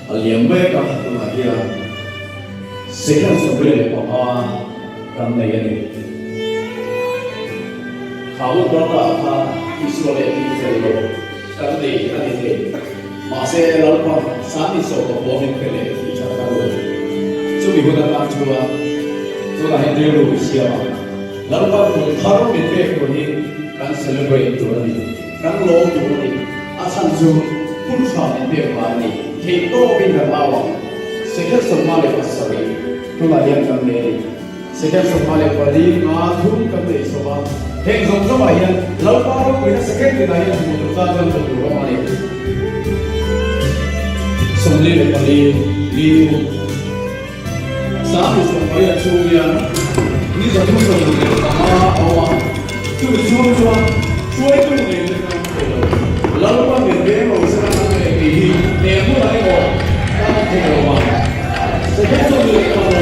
a liam mek a, tunah hian second 25 kan nei a ni. Kha hun kalta kha tihsual leh tihfel lo kan nei a ni thei. Mahse Lalpa Sani sawh ka huam in pe leh tih that ka duh. Chumi hun atan chuan tunah hian rilru i siam a, Lalpa kum thar min pek tur hi kan celebrate tur a ni, kan lawm tur a ni. A chhan chu hun tha min pek vang a ni. Theihtawpin kan au ang. Second 57 tunah hian kan nei a ni. Second 14 nga thum kan nei chho a, heng zawng zawngah hian Lalpa ropuina second tinah hian hmuh tur tan chuan hmuh tur a awm a ni. 44 li thum 38 chhung hian ni 365 a awm a, chumi chhung chuan hruaitu nei leh kan awm thei lo. Lalpa min veng lo se kan awm leh tih hi eng hmunah emaw kan awm thei lo vang. Second 16.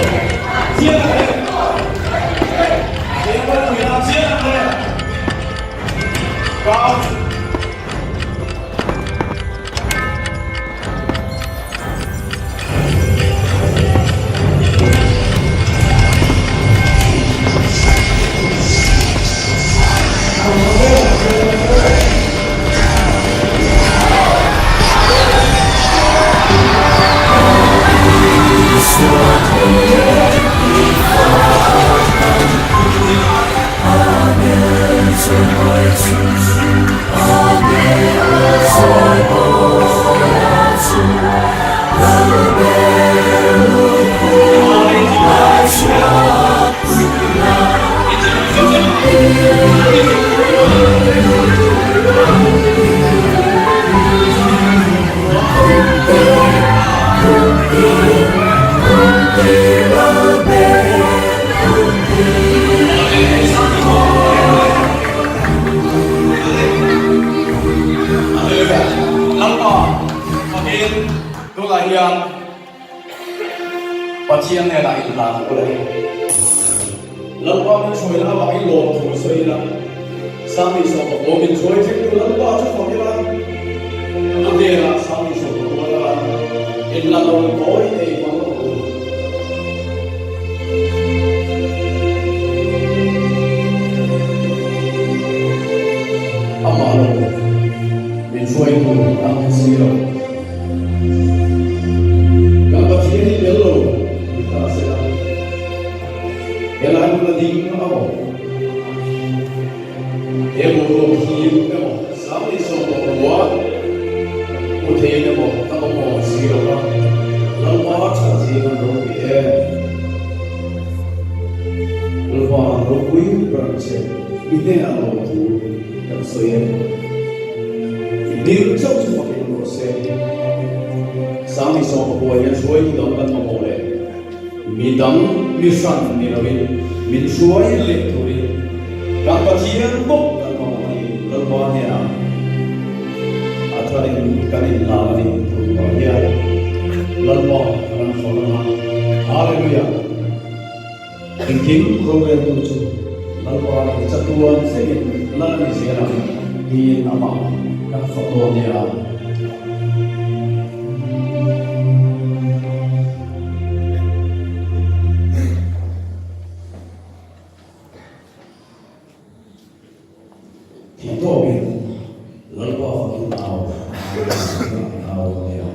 Lalpa fakin tunah hian Pathian hnenah inhlan a ula ni. Lalpa min hruaina avangin lawmthu sawi ila, Sangni sawmpa min hruai thlengtu Lalpa chu fak ila, a hnenah Sangni sawmpa atan inhlan lo tawi te i hmang rawh u. Amah lo min hruaitu an ni si lo. Kan Pathian hi tel lo ni ta se la, helai hmun a ding a maw? He boruak him emaw, Sangni sawmpa hmu theiin emaw ka awm awm si lo va, Lalpa that zing an ropui em? Lalpa ropui ber che i hnenah lo thu kan sawi e. I hming chauh chu fakin awm rawh se. Sangni sawmpa hian hruaitu dang kan mamawh leh Mi dang mi hran ni loin min hruai leh turin kan Pathian bawk kan mamawh a ni. Lalpa hnenah a tharin kan inhlan a ni tun vang hian Lalpa kan fak ang a. Hallelujah! Engkim roreltu chu Lalpa ni chatuan thlengin lal a ni zel ang tiin amah kan fak dawn nia. Thih tawkin Lalpa fakin au au nia.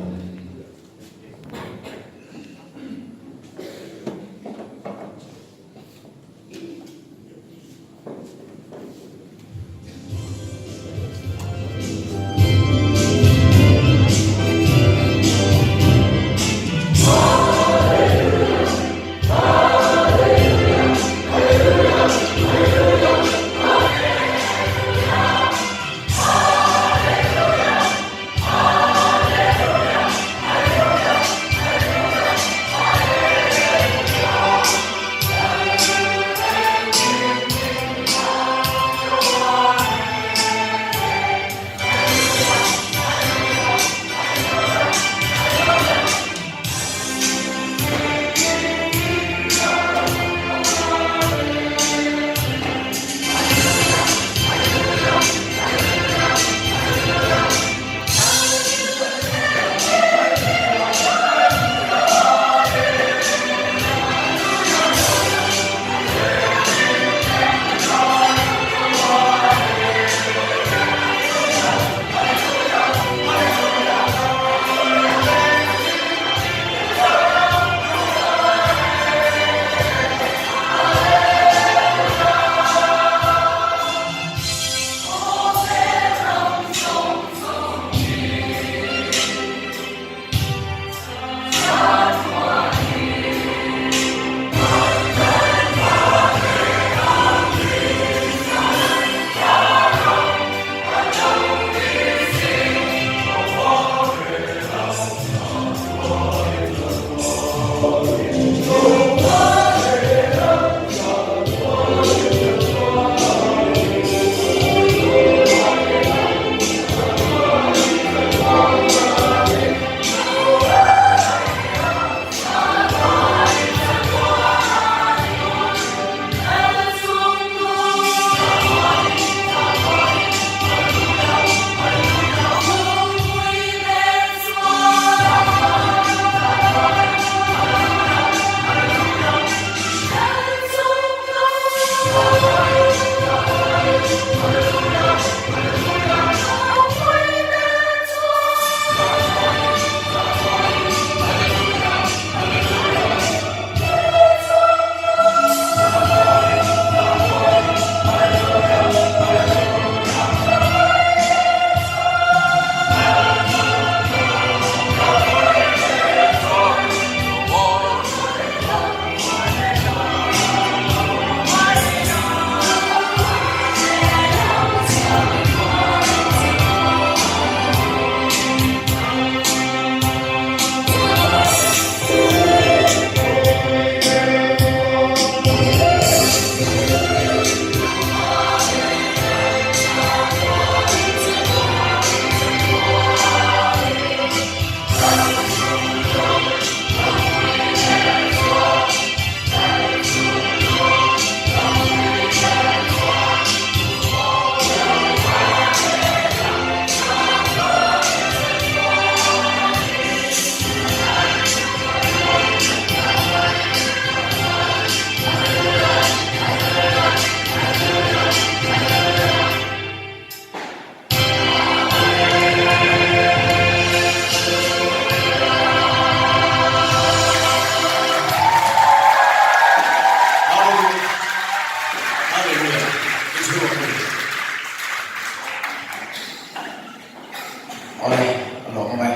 Awle, a lawm awm e.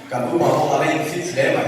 Kan upa pawh a la in fit hle mai.